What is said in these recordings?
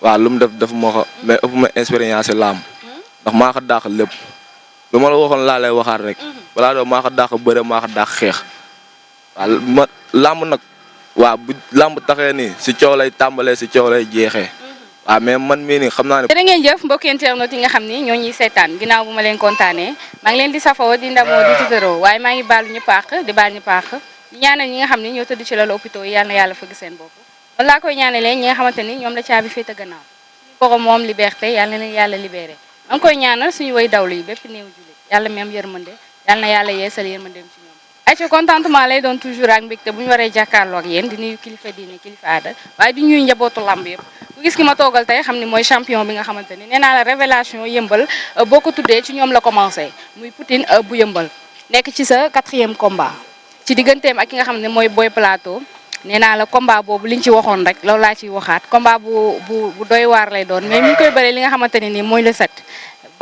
waaw lu mu def moo ko mais ëpp ma expérience si làmb ndax maa ko dàq lépp lu ma la waxoon laa lay waxaat rek balaa doo maa ko dàq bëre maa ko dàq xeex waaw ma làmb nag waaw bu làmb taxee nii si coow lay tàmbalee si coow lay jeexee waaw mais man mii nii xam naa ne. jërë ngeen jëf mbokki internet yi nga xam ni ñoo ñuy seetaan ginnaaw bu ma leen kontaanee maa ngi leen di safoo di ndamoo di tiitaroo waaye maa ngi baalu ñëpp àq di baal ñëpp àq di ñaanal ñi nga xam ni ñoo tëdd ci lalu hôpitaux yi yal na yàlla fëgg seen bopp loolu laa koy ñaanalee ñi nga xamante ni ñoom la caabi féete gannaaw suñu borom moom liberté yal na leen yàlla libéré maa ngi koy ñaanal suñu way dawlu yi bépp néew jullit yàlla mi am yërmande yal na yàlla yeesal yërmandeem ci ñoom ay ci contentement lay doon toujours ak mbégte bu ñu waree jàkkaarloo ak yéen di nuyu kilifa diine kilifa aada waaye di ñuy njabootu lamb yëpp ku gis ki ma toogal tey xam ni mooy champion bi nga xamante ni nee naa la révélation yëmbal boo ko tuddee ci ñoom la commencé muy Poutine bu yëmbal nekk ci sa 4e combat ci digganteem ak ki nga xam ne mooy Boy Plateau nee naa la combat boobu liñ ci waxoon rek loolu laa ciy waxaat combat bu doy waar lay doon mais mi ngi koy bëree li nga xamante ne nii mooy le 7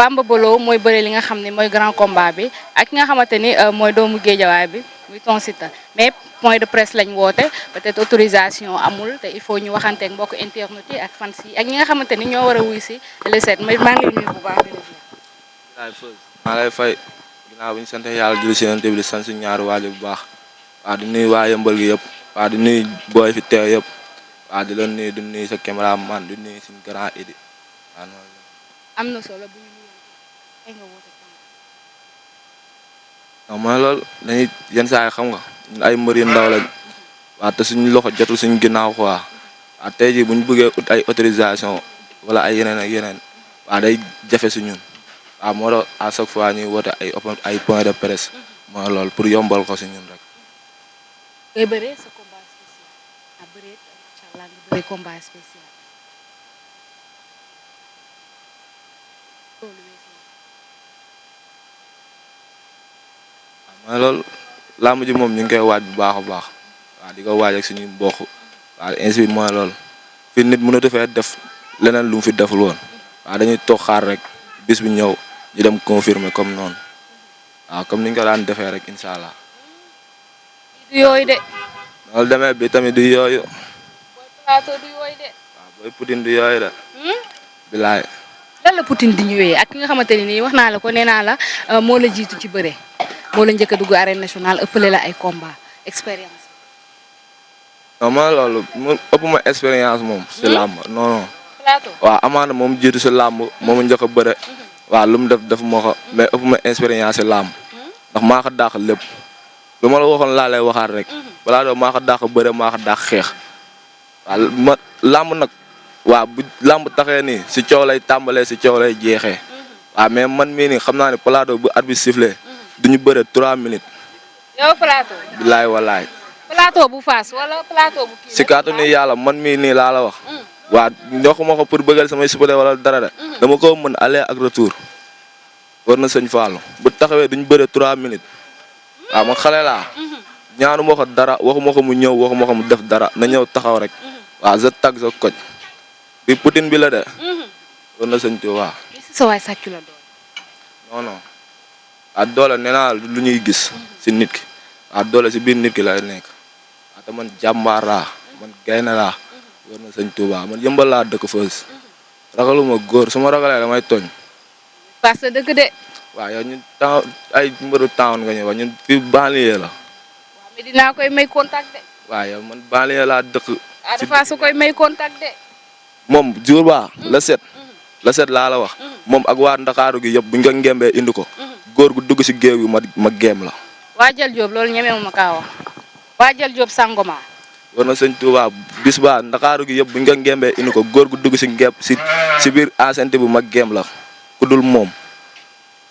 Bamba Bolo mooy bëre li nga xam ne mooy grand combat bi ak ki nga xamante ni mooy doomu géejawaay bi muy Ton Siteu mais point de presse lañ woote peut-être autorisation amul te il faut ñu waxanteeg mbokk internet yi ak fans yi ak ñi nga xamante ni ñoo war a wuy si le 7 maa ngi lay nuyu bu baax di la ziar. maa lay fay ginnaaw bi ñu sant yàlla julli si yonent bi di sant suñu ñaari waajur bu baax waaw di nuyu waa yëmbal gi yëpp waaw di nuyu booy fi teew yëpp waaw di la nuyu di nuyu sa caméraman di nuyu suñu grand idi waaw noonu am na solo bu ñu ay nga woote non mooy loolu dañuy yenn saa yi xam nga ay mbër yu ndaw lañ waaw te suñu loxo jotul suñu ginnaaw quoi waaw tey jii bu ñu bëggee ut ay autorisation wala ay yeneen ak yeneen waaw day jafe si ñun waaw moo tax à chaque fois ñuy woote ay point de presse mooy loolu pour yombal ko si ñun rek. ngay bëree sa combat spécial a bëree macha allah nga bëree combat spécial mooy loolu làmb ji moom ñu ngi koy waaj bu baax a baax waaw di ko waaj ak suñuy mbokk waaw ainsi mooy loolu fi nit mënatu fee def leneen lu mu fi deful woon waaw dañuy toog xaar rek bis bi ñëw ñu dem confirmer comme noonu waaw comme ni ñu ko daan defee rek incha allah. du yooyu de. loolu demee bi tamit du yooyu. Boy Plateau du yooyu de. waaw Boy Poutine du yooyu de. bilaay. lan la Poutine di ñëwee ak ki nga xamante ne nii wax naa la ko nee naa la moo la jiitu ci bëre moo la njëkk a dugg arène nationale ëppale la ay combat expérience. non mooy loolu mu ëpp ma expérience moom. si làmb non non. Plateau waaw amaana moom jiitu si làmb moomu njëkk a bëre. waaw lu mu def moo ko mais ëpp ma expérience si làmb ndax maa ko dàq lépp lu ma la waxoon laa lay waxaat rek balaa doo maa ko dàq bëre maa ko dàq xeex waaw ma làmb nag waaw bu làmb taxee nii si coow lay tàmbalee si coow lay jeexee waaw mais man mii nii xam naa ne Plateau bu arbitre sifflé duñu bëre 3 minutes. yow Plateau. bilaay walaay. Plateau bu Fass wala Plateau bu kii. si kaatu ni yàlla man mii nii laa la wax. waaw ñoxuma ko pour bëggal samay supporter wala dara de. dama ko mën aller ak retour. war na sëñ Fallou bu taxawee duñ bëre 3 minutes. waaw man xale laa. ñaanu ma ko dara waxuma ko mu ñëw waxuma ko mu def dara na ñëw taxaw rek. waaw sa tag sa koj. bi Poutine bi la de. war na sëñ Tuubaa. sa waay sàccu la doon. non non. waaw doole nee naa lu ñuy gis. si nit ki. waaw doole si biir nit ki lay nekk. waaw te man jàmbaar laa man gaynde laa. war na sëñ Tuubaa man yëmbal laa dëkk Feuz. ragaluma góor su ma ragalee damay tooñ. parce que dëgg de. waaw yow ñun temps ay mbëru town nga ñu wax ñun fii banlieue la. waaw mais dinaa koy may contact de. waaw yow man banlieue laa dëkk. Ada Fass su koy may contact de. moom jour ba la set laa la wax. moom ak waa Ndakaaru gi yëpp buñ ko ngembee indi ko. góor gu dugg si géew gi ma géem la. Waajal Diop loolu ñemewu ma kaa wax. Waajal Diop Sangoma. war na sëñ Tuubaa bis ba Ndakaaru gi yëpp buñ ko ngembee indi ko góor gu dugg si ngeem si biir enceinte bu ma géem la ku dul moom.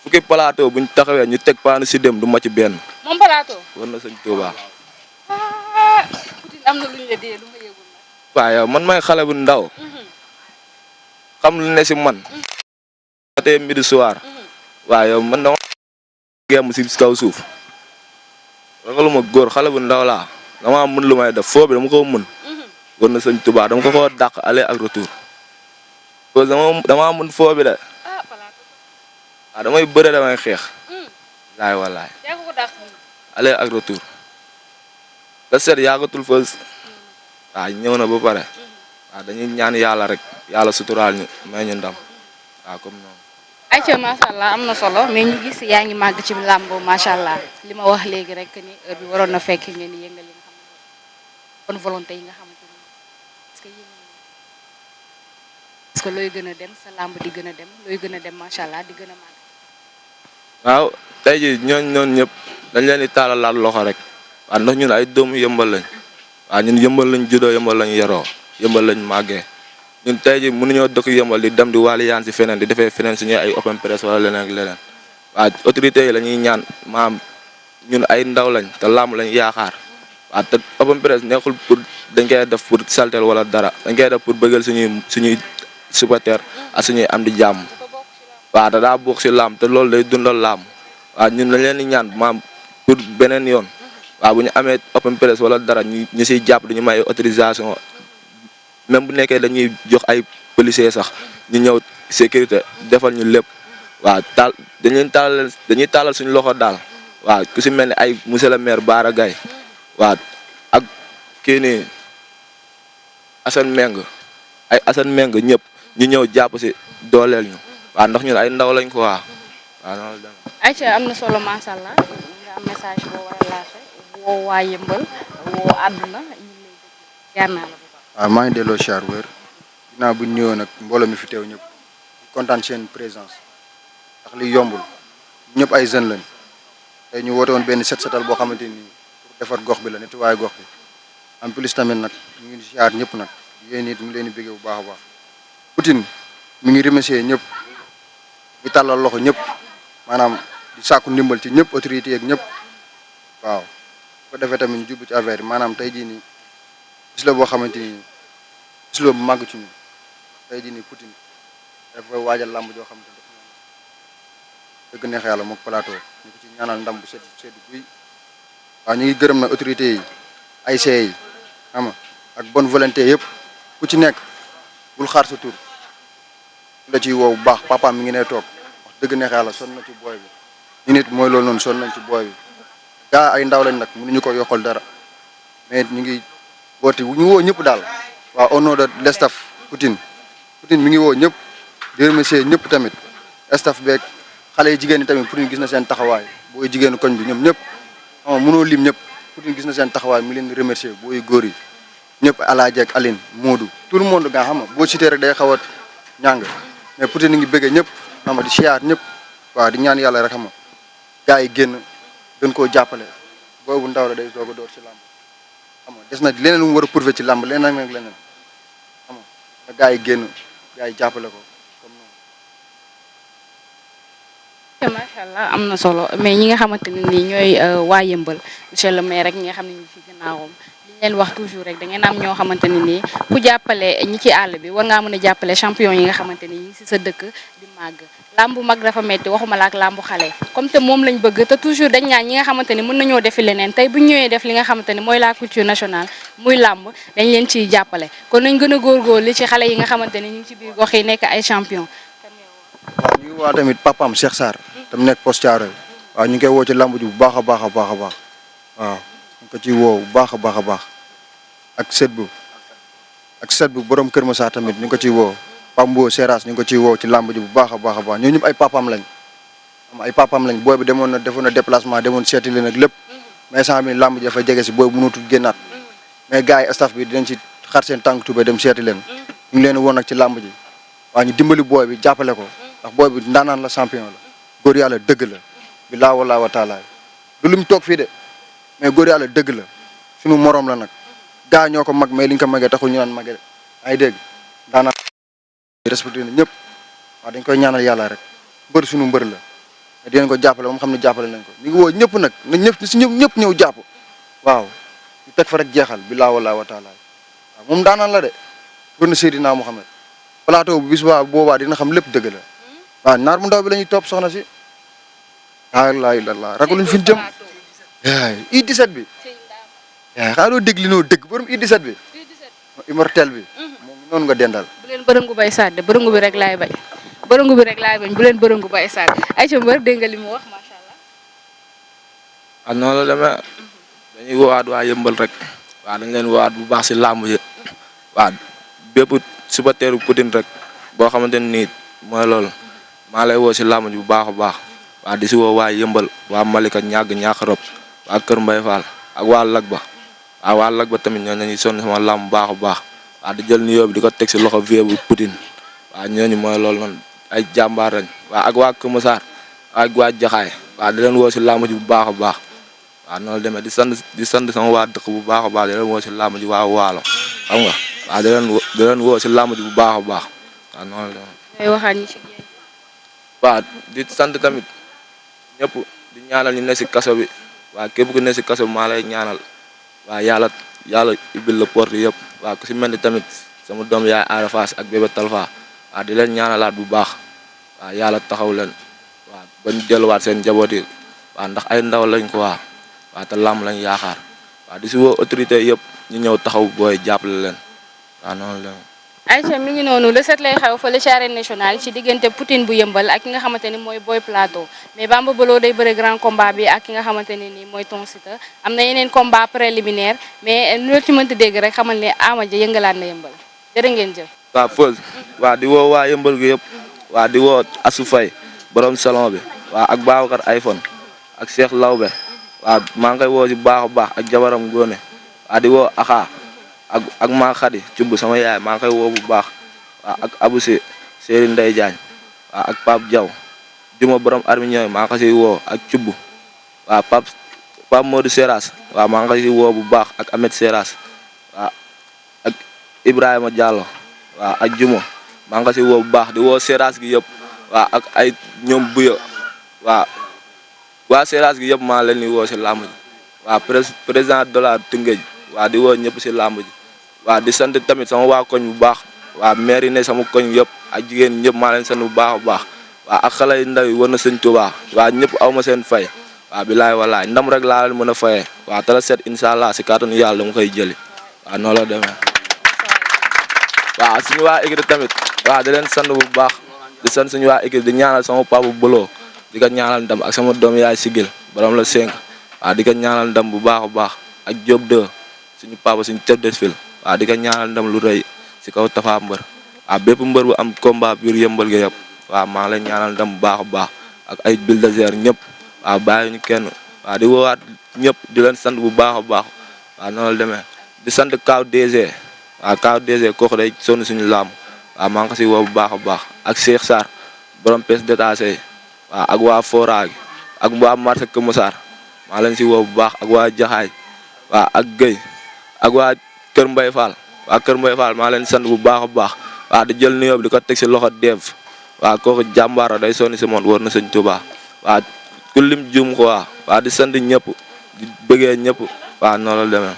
fukki Plateau buñ taxawee ñu teg paanu si dem du ma ci benn. moom Plateau. war na sëñ Tuubaa. Poutine am na lu ñu la dee lu ma yëgul nag. waaw yow man may xale bu ndaw. xam lu ne si man. tey midi soir. waaw yow man dama gémm si kaw suuf. ragaluma góor xale bu ndaw laa dama mën lu may def foo bi dama ko mën. war na sëñ Tuubaa dama ko dàq aller ak retour. parce que dama mën foo bi de. waaw damay bëre damay xeex. laay walaay. yaa ko dàq. aller ak retour. la set yaakatul Feuz. waaw ñëw na ba pare. waaw dañuy ñaan yàlla rek yàlla suturaal ñu may ñu ndam waaw comme noonu. ayca macha allah am na solo mais ñu gis yaa ngi màgg ci làmb macha allah li ma wax léegi rek ni heure bi waroon na fekk ngeen di yëngal li nga xam ne bonne volonté yi nga xamante ni parce que yéen parce que looy gën a dem sa làmb di gën a dem looy gën a dem macha allah di gën a màgg. waaw tey jii ñooñu ñëpp dañ leen di taalalaat loxo rek waaw ndax ñun ay doomu yëmbal lañ waaw ñun yëmbal lañ juddoo yëmbal lañ yaroo yëmbal lañ màggee ñun tey jii mënuñoo dëkk yëmbal di dem di wàllu yaan si feneen di defee feneen suñuy ay open press wala leneen ak leneen waaw autorités yi la ñuy ñaan maam ñun ay ndaw lañ te làmb lañ yaakaar waaw te open press nekkul pour dañ koy def pour saltel wala dara dañ koy def pour bëggal suñuy supporter ak suñuy am di jàmm waaw te daa bokk si làmb te loolu day dundal làmb waaw ñun lañ leen di ñaan maam pour beneen yoon waaw bu ñu amee open press wala dara ñu siy jàpp dañu may autorisation même bu nekkee dañuy jox ay policiers sax ñu ñëw sécurité defal ñu lépp waaw dañuy taalal suñu loxo daal waaw ku si mel ni ay monsieur le maire Bara Gaye waaw ak kii nii Assane Meng ñëpp ñu ñëw jàpp si dooleel ñu waaw ndax ñun ay ndaw lañ ko waaw noonu la demee. ayca am na solo macha allah nga am message boo war a lancé woo waa yëmbal woo àdduna ñu ngi lay déglu jaar naa la bu baax. waaw maa ngi delloo char wér ginnaaw bu ñu ñëwoon nag mbooloo mi fi teew ñëpp kontaan seen présence ndax li yombul ñëpp ay jeunes lañ tey ñu woote woon benn set setal boo xamante ni pour defar gox bi la nettoyer gox bi en plus tamit nag ñu ngi siyaar ñëpp nag yéen it ñu ngi leen di bëggee bu baax a baax Poutine mi ngi remercier ñëpp di tàllal loxo ñëpp maanaam di sàkku ndimbal ci ñëpp autorité yeeg ñëpp waaw ko defee tamit ñu jublu ci affaire yi maanaam tey jii nii gis la boo xamante ni gis la bu màgg ci ñun tey jii nii Poutine dafa waajal làmb joo xamante ni dëgg neex yàlla mook plateau ñu ko ci ñaanal ndam bu sedd guy waaw ñu ngi gërëm na autorité yi ASC yi xam nga ak bonne volonté yëpp ku ci nekk bul xaar sa tur la ciy woo bu baax papaam mi ngi ne toog wax dëgg neex yàlla sonn na ci booy bi ñu nit mooy loolu noonu sonn nañ ci booy bi gaa ay ndaw lañ nag mënuñu ko yokkal dara mais ñu ngi woote ñu woo ñëpp daal waaw au nom de l' staff Poutine mi ngi woo ñëpp di remercier ñëpp tamit staff beeg xale yi jigéen ñi tamit Poutine gis na seen taxawaay booy jigéenu koñ bi ñoom ñëpp xam nga mënoo lim ñëpp Poutine gis na seen taxawaay mi leen di remercier booy góor yi ñëpp Alaaji ak Aline Modou tout le monde nga xam nga boo cité rek day xaw a ñàng mais Poutine ngi bëggee ñëpp xam nga di siyaar ñëpp waaw di ñaan yàlla rek xam nga gars yi génn gën koo jàppale boobu ndaw la day doog a door ci làmb xam nga des na leneen lu mu war a prouver ci làmb leneen ak leneen xam nga gars yi génn gars yi jàppale ko comme noonu. macha allah am na solo mais ñi nga xamante ne nii ñooy waa yëmbal monsieur le maire rek ñi nga xam ne ñu ci gannaawam li ñu leen wax toujours rek da ngeen am ñoo xamante ne nii ku jàppale ñi ci àll bi war ngaa mën a jàppale champion yi nga xamante ni ñi si sa dëkk di màgg làmbu mag dafa metti waxuma la ak làmbu xale comme te moom lañ bëgg te toujours dañ ñaan ñi nga xamante ni mën nañoo defi leneen tey bu ñu ñëwee def li nga xamante ni mooy la culture nationale muy làmb dañ leen ciy jàppale kon nañ gën a góorgóorlu ci xale yi nga xamante ni ñu ngi ci biir gox yi nekk ay champion. waaw ñu ngi waa tamit papaam Cheikh Sarr tam nekk poste Thiaroye waaw ñu ngi koy woo ci làmb ji bu baax a baax a baax a baax waaw ñu ko ciy woo bu baax a baax a baax ak set bu borom Kër Massar tamit ñu ngi ko ciy woo Pambo Seras ñu ngi ko ciy woo ci làmb ji bu baax a baax a baax ñoo ñëpp ay papaam lañ ay papaam lañ booy bi defoon na déplacement demoon seeti leen ak lépp mais sant bi làmb ji dafa jege si booy bu mënatul génnaat mais gars yi staff bi dinañ ci xar seen tànk tubé dem seeti leen ñu ngi leen woon nag ci làmb ji waaw ñu dimbali booy bi jàppale ko ndax booy bi ndaanaan la champion la góor yàlla dëgg la bi laa walaa wa taala du lu mu toog fii de mais góor yàlla dëgg la suñu morom la nag gaa ñoo ko mag mais li ñu ko magee taxul ñu naan magee ay dégg daanaka respecté na ñëpp waaw dañ koy ñaanal yàlla rek mbër suñu mbër la mais dinañ ko jàppale moom xam ne jàppale nañ ko ñu ngi woo ñëpp nag na ñëpp si ñëpp ñëw jàpp waaw ñu teg fa rek jeexal bi laa walaa wa taala waaw moom daanaan la de pour na Seydina Mouhamed plateau bu bis boobaa dina xam lépp dëgg la waaw naar bu ndaw bi la ñuy topp soxna si laa ilaaha illallaah ragaluñ fi ñu jëm yaay I17 bi yaay xaa doo dégg li noo dëgg borom I17 bi immortel bi moom noonu nga dendal bu leen bërëngu bay sàdde bërëngu bi rek laay bañ bërëngu bi rek laay bañ bu leen bërëngu bay sàdde ay ca mbër dégg nga li mu wax macha allah. ah noonu la demee dañuy woowaat waa yëmbal rek waaw dañ leen woowaat bu baax si làmb yi waaw bépp supporteru Poutine rek boo xamante ni mooy loolu maa lay woo si làmb ji bu baax a baax waa di si woo waa Yëmbal waa Malika ñàgg ñaax rob waa Kër Mbay Fall ak waa Lag ba waa Lag ba tamit ñooñu dañuy sonn sama làmb bu baax a baax waa di jël nuyoo bi di ko teg si loxo vie bu Poutine waa ñooñu mooy loolu man ay jàmbaar lañ waa ak waa Kër Massar ak waa Jaxaay waa di leen woo si làmb ji bu baax a baax waaw noonu demee di sant sama waa dëkk bu baax a baax di leen woo si làmb ji waa Waalo xam nga waaw di leen woo si làmb ji bu baax a baax waaw noonu la demee. ngay waxaat ñi ci génn. waaw di sant tamit ñëpp di ñaanal ñu ne si kaso bi waa képp ku ne si kaso bi maa lay ñaanal waa yàlla ubbil la porte yëpp waa ku si mel ni tamit sama doom yaay Ada Fass ak bébé Talfa waa di leen ñaanalaat bu baax waa yàlla taxaw leen waa bañ delluwaat seen njaboot yi waa ndax ay ndaw lañ ko waa te làmb lañ yaakaar waa di si woo autorité yëpp ñu ñëw taxaw booy jàppale leen waa noonu la. Aïcha mi ngi noonu le 7 lay xew fële ci arène nationale ci diggante Poutine bu Yëmbal ak ki nga xamante ni mooy Boy Plateau mais Bamba Bolo day bëre grand combat bi ak ki nga xamante ne nii mooy Ton Siteu am na yeneen combat préliminaire mais lu ci mënta dégg rek xamal ne Ama Dia yëngalaat na Yëmbal jërë ngeen jëf. waaw Feuze waa di woo waa Yëmbal gi yëpp waa di woo Assou Faye borom salon bi waa ak Babacar iPhone ak Cheikh Lawbe waa maa ngi koy woo si baax a baax ak jabaram Góone waa di woo Axa ak maa Xadi cubb sama yaay maa ngi koy woo bu baax waa ak Abou Si Séeri Ndey Jaañ waa ak Pape Diaw Juma borom armiñooy maa ngi ko siy woo ak cubb waa Pape Modou Seras waa maa ngi ko siy woo bu baax ak Ahmed Seras waa ak Ibrahima Diallo waa ak Juma maa ngi ko siy woo bu baax di woo Seras gi yëpp waa ak ay ñoom buya waa Seras gi yëpp maa leen di woo si làmb ji waa président de la Tëngéej waa di woo ñëpp si làmb ji waa di sant tamit sama waa koñ bu baax waa maire yi ne sama koñ yëpp ak jigéen ñëpp maa leen sant bu baax a baax waa ak xale yu ndaw yi war na sëñ Tuubaa waa ñëpp aw ma seen fay waa bilaay walaay ndam rek laa leen mën a fayee waa tala set incha allah si kàttanu yàlla dama koy jëli waa noonu la demee waa suñu waa équipe tamit waa di leen sant bu baax di sant suñu waa équipe di ñaanal sama papa Bolo di ko ñaanal ndam ak sama doom yaay Sigil borom la 5 waa di ko ñaanal ndam bu baax a baax ak Diop 2 suñu papa suñu tête de file waa di ko ñaanal ndam lu rëy si kaw Tafa mbër waa bépp mbër bu am combat biir Yëmbal gi yëpp waa maa ngi lay ñaanal ndam bu baax a baax ak ay bulldozer ñëpp waa bàyyi ñu kenn waa di woowaat ñëpp di leen sant bu baax a baax waa noonu la demee di sant Kaw DG waa Kaw DG kooku day sonn suñu làmb waa maa ngi ko si woo bu baax a baax ak Cheikh Sarr borom pes détaché waa ak waa Fora gi ak waa marché Kër Massar maa leen si woo bu baax ak waa Jaxaay waa ak Guèye ak waa Kër Mbay Fall waa Kër Mbay Fall maa leen sant bu baax a baax waa di jël nuyoo bi di ko teg si loxo Dev waa kooku jàmbaara day sonni si moom war na sëñ Tuubaa waa ku lim juum ko waa di sant ñëpp di bëggee ñëpp waa noonu la demee